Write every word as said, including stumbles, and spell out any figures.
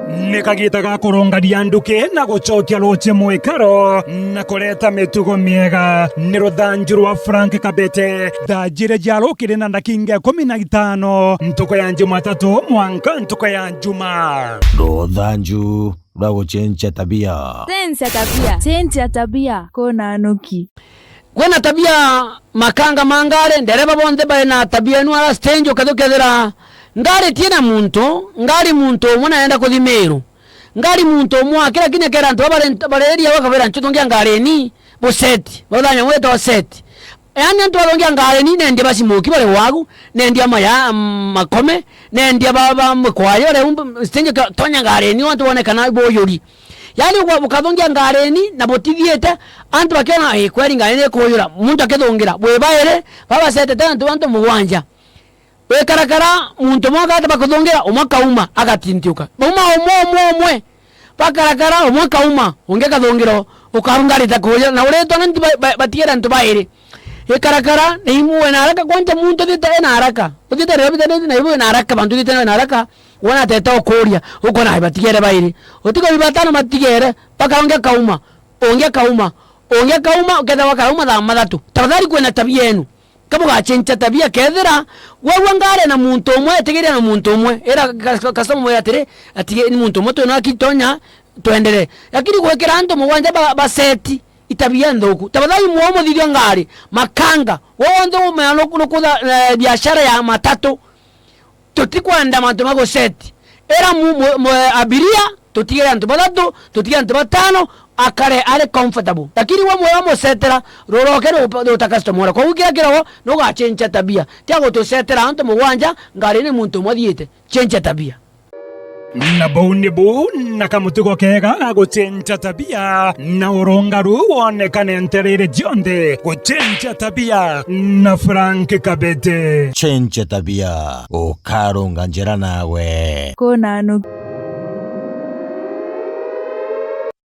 Ni kagiita ga kurungania nduki na gucokia ruuji mwikaro na kureta mitugo miega. Ni ruthanju rwa Frank Kabete. Thaa jiiri cia rukiri na ndakinga ikumi na itano, ntuku ya Jumatatu mwanka ntuku ya Juma. Ruthanju rwa gucenjia tabia. Cenjia tabia. Cenjia tabia. Kuna nuki. Kwina tabia makanga ma ngari, ndereba bonthe bari na tabia inu ara stage, ukethukethira ngari tiina muntu, ngari muntu umwe naenda kuthi Meru. Ngari muntu umwe akira kinya kera antu babare, bareria bakabira nchu thongia ngari ni buseti, bathanya mwita set. Yaani antu bathongia ngari ni nendia basimuki bari wagu, nendia maya, makome, nendia ba, ba mukwayo, re umbe stage ka, tonya ngari ni antu bonekana boyuri. Yaani, ukwa-, bukathongia ngareni na butithiite, antu bakiona, "Ii, kweri ngareni ikuyura." Muntu akithungira, bwi bairi, babasetete antu, antu mugwanja. Wikarakara, muntu umwe agata bakuthungira, umwe akauma, agatintiuka. Bauma umwe, umwe, umwe. Bakarakara, umwe akauma, ungi akathungira, ukarungarite kuyura. Na uritwa na ntu ba-, ba-, batigere antu bairi. Ikarakara, na imwe na haraka, kwanja muntu uthiite ena haraka. Uthiite na bitanite na ibu ena haraka, bantu uthiite na haraka, wona atete ukuria, ukona ai batigere bairi. Utiko bibatano batigere, baka ungi akauma, ungi akauma, ungi akauma, ukethira wakarauma thaa mathatu. Tafadhali kwina tabia enu. Ka bugacenjia tabia, kethira wegua ngari na muntu umwe, itigiria na muntu umwe. Ira kas-, customer mwira atiri, atige ni muntu umwe twina aki tonya, twenderee. Lakini gwikira antu mugwanja ba, ba set, itabia nthuku. Tafadhali mwe muthithia ngari, makanga, wonthe umea nuku-, nukutha, eh, biashara ya matatu. Tutikwenda mantu ma guseti. Ira mu-, mu-, mu-, abiria, tutigire antu bathatu, tutigire antu batano, akare ari comfortable. Lakini we mwe wamusetera, ruroke rupa-, ruta customer uria. Koguo kira kirogo, nugacenjia tabia. Tia gutusetera antu mugwanja, ngari ni muntu umwe athiite. Cenjia tabia. Na bau nibu na kamutugo kega ga gucenjia tabia, na urungaru wonekane ntereere cionthe. Gucenjia tabia na Frank Kabete. Cenjia tabia, ukarunga njira nawe. Kuna nuki.